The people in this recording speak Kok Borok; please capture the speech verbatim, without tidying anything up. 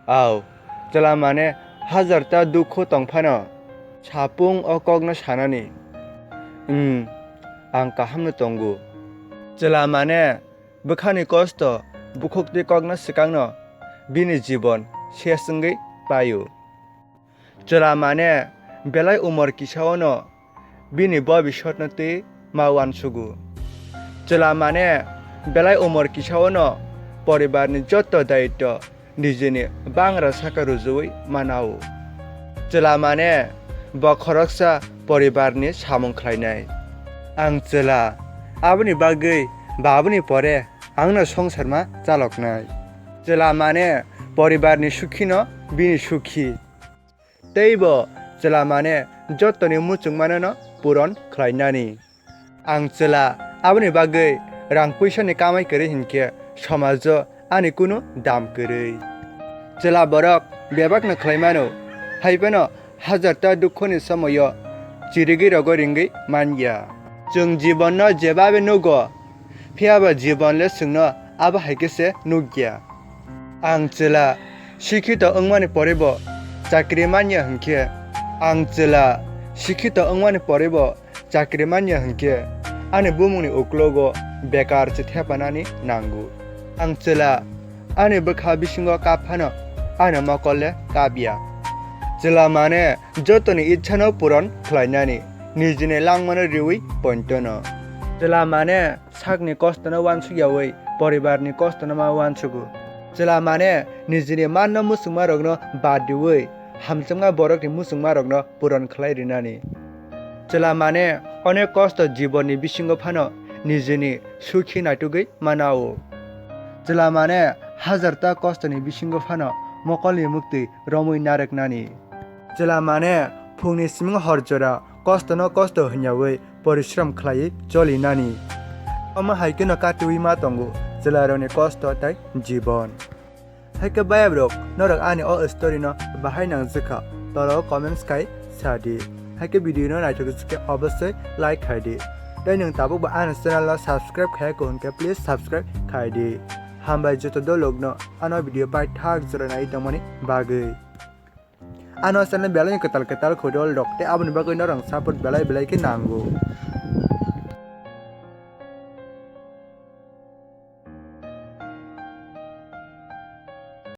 Au, chwla mane hajarta dukhu tong phano, sapung o kokno sanani, "Umm, ang kahamno tongo." Chwla mane bwkhani kosto, bukhuktwi kokno swkangno bini jibon ses wngwi paio. Chwla mane belai umor kisaono bini bobisotno twi ma uansugo. Chwla mane belai umor kisaono poribarni joto daitto nijini bangra saka rwjagwi manao. Chwla mane bo khoroksa poribarni samung khlainai. Ang chwla, aboni bagwi babuni pore angno songsarma chaloknai. Chwla mane poribarni sukhino bini sukhi. Teibo chwla mane jottoni muchungmanano puron khlainani. Ang chwla, aboni bagwi rang puisani kamai kwrwi hinkhe somajo ani kunu dam kwrwi. Chwla borok bebakno khlai mano, hai phano hajarta dukhoni somoio chirigwi rogo ringwi man ya. Chwng jibonno jebabe nugo, phiya ba jibon le chwngno abo hai khe se nuk ya. Ang chwla, sikhito wngmani porebo chakri man ya hinkhe, ang chwla, sikhito wngmani porebo chakri man ya hinkhe, ani bumungni uklogo bekar se thepanani nango. Ang chwla, ani bwkha bisingo kap phano ani mokol le kap ya. Chwla mane jotoni ichhano puron khlainani, nijini langmano riwi pointono. Chwla mane sakni kostono uansuk yaui poribarni kostono ma uansugo. Chwla mane nijini manno muchungmarokno bad riui hamjakma borokni muchungmarokno puron khlai rinani. Chwla mane onek kosto jibonni bisingo phano nijini sukhi naitugwi manao. Chwla mane hajarta kostoni bisingo phano mokolni muktwi romwi narwknani. Chwla mane phungni siming hor jora kostono kosto hwnyaui porishram khlaiwi cholinani. Omo hai kheno katiui ma tongo chwlarokni kosto tei jibon. Hai khe bayabrok, norok ani o story no bahai nangjwkha, tolo comments khai sadi. Hai khe video no naithok khe obosoi like khai di. Tei nwng tabuk bo ani channel no subscribe khaya kho hwnkhe please subscribe khai di. Hambai joto dolokno ano video paithak jora nai tongmani bagwi. Ano channel belai kwtal kwtal khodol rok tei aboni bagwi norok support belai belai khe nango.